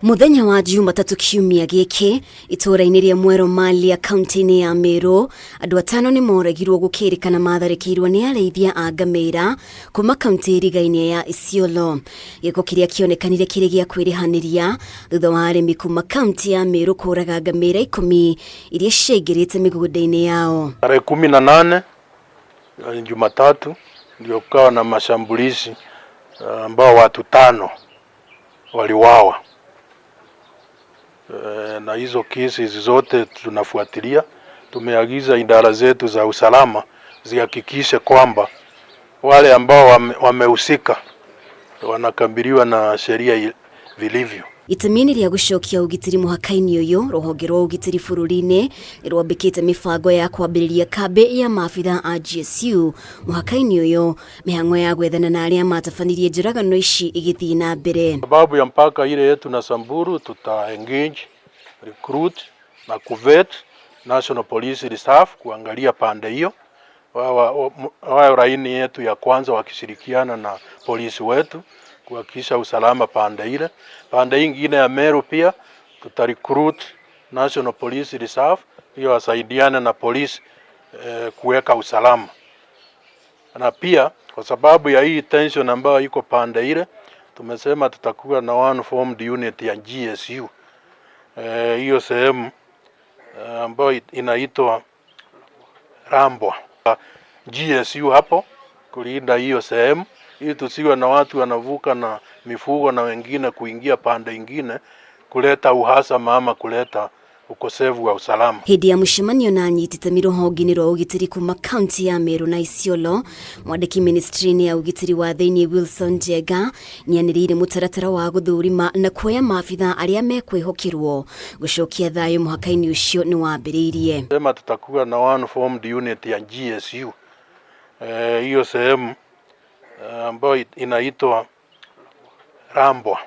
Mũthenya wa Jumatatũ kiumia gĩkĩ, itũũra-inĩ rĩa Mwero Malia kaunti-inĩ ya Meru, andũ atano nĩ moragirwo gũkĩrĩkana matharĩkĩirwo nĩ arĩithia a ngamĩra kuma kaunti ĩrigainie ya Isiolo. Gĩko kĩrĩa kĩonekanire kĩrĩ gĩa kwĩrĩhanĩria thutha wa arĩmi kuma kaunti ya Meru kũraga ngamĩra 10 iria ciaingĩrĩte mĩgũnda-inĩ yao. Tarehe 18 Jumatatu ndio kukawa na mashambulizi ambao watu tano waliwawa. Na hizo kesi zote tunafuatilia. Tumeagiza idara zetu za usalama zihakikishe kwamba wale ambao wamehusika wanakabiliwa na sheria vilivyo. Itemi-inĩ rĩa gũcokia ũgitĩri mũhaka-inĩ ũyũ, rũhonge rwa ũgitĩri bũrũri-inĩ nĩ rwambĩkĩte mĩbango ya kwambĩrĩria kambĩ ya maabitha a GSU mũhaka-inĩ ũyũ, mĩhang'o ya gwethana na arĩa matabanirie njũragano ici ĩgĩthiĩ na mbere. Sababu ya mpaka ile yetu na Samburu tuta engage, recruit na kuvet National Police Reserve kuangalia pande hiyo wao laini yetu ya kwanza wakishirikiana na polisi wetu kuhakikisha usalama pande ile. Pande ingine ya Meru pia tuta recruit National Police Reserve hiyo wasaidiane na polisi kuweka usalama. Na pia kwa sababu ya hii tension ambayo iko pande ile, tumesema tutakuwa na one formed unit ya GSU hiyo sehemu ambayo inaitwa Rambwa. GSU hapo kulinda hiyo sehemu ili tusiwe na watu wanavuka na mifugo na wengine kuingia pande ingine kuleta uhasama ama kuleta ukosefu wa usalama. Hĩndĩ ya mũcemanio na anyiti itemi rũhonge-inĩ rwa ũgitĩri kuma kaunti ya Meru na Isiolo, mwandĩki ministry-inĩ ya ũgitĩri wa thĩinĩ Wilson Njenga nĩanĩrĩire mũtaratara wa gũthũrima na kuoya maabitha arĩa mekwĩhokerwo gũcokia thayũ mũhaka-inĩ ũcio nĩ wambĩrĩirie. Sema tutakuwa na one formed unit ya GSU hiyo sehemu ambayo inaitwa Rambwa.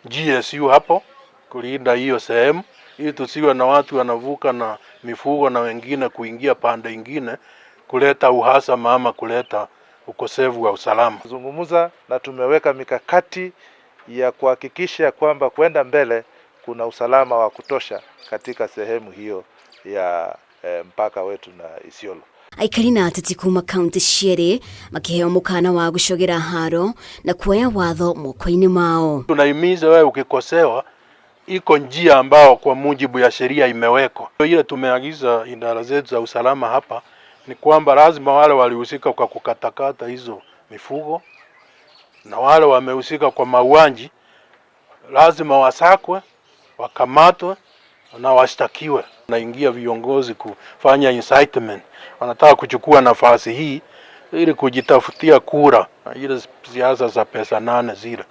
GSU hapo kulinda hiyo sehemu ili tusiwe na watu wanavuka na mifugo na wengine kuingia pande ingine kuleta uhasama ama kuleta ukosefu wa usalama. Zungumza na tumeweka mikakati ya kuhakikisha kwamba kwenda mbele kuna usalama wa kutosha katika sehemu hiyo ya mpaka wetu na Isiolo. Aikari na ateti kuma kaunti cierĩ makĩheo mũkana wa gũcogera haro na kuoya watho moko-inĩ mao. Tunahimiza wewe ukikosewa, iko njia ambao kwa mujibu ya sheria imewekwa. Ile tumeagiza idara zetu za usalama hapa ni kwamba lazima wale walihusika kwa kukatakata hizo mifugo na wale wamehusika kwa mauaji lazima wasakwe, wakamatwe na washtakiwe. Naingia viongozi kufanya incitement, wanataka kuchukua nafasi hii ili kujitafutia kura, ile siasa za pesa nane zile.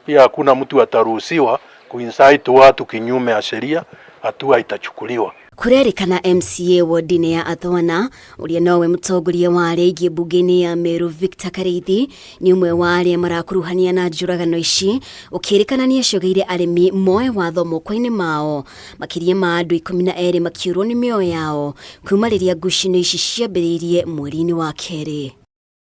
Pia hakuna mtu ataruhusiwa kuincite watu kinyume ya sheria, hatua itachukuliwa. Kurerĩkana MCA wodi-inĩ ya Athwana ũrĩa nowe mũtongoria wa arĩa aingĩ mbunge-inĩ ya Meru Victor Kariithi nĩ ũmwe wa arĩa marakuruhania na njũragano ici, ũkĩrĩkana nĩ acogeire arĩmi moe watho moko-inĩ mao. Makĩria ma andũ 12 makĩũrwo nĩ mĩoyo yao kuma rĩrĩa ngucanio ici ciambĩrĩirie mweri-inĩ wa kerĩ.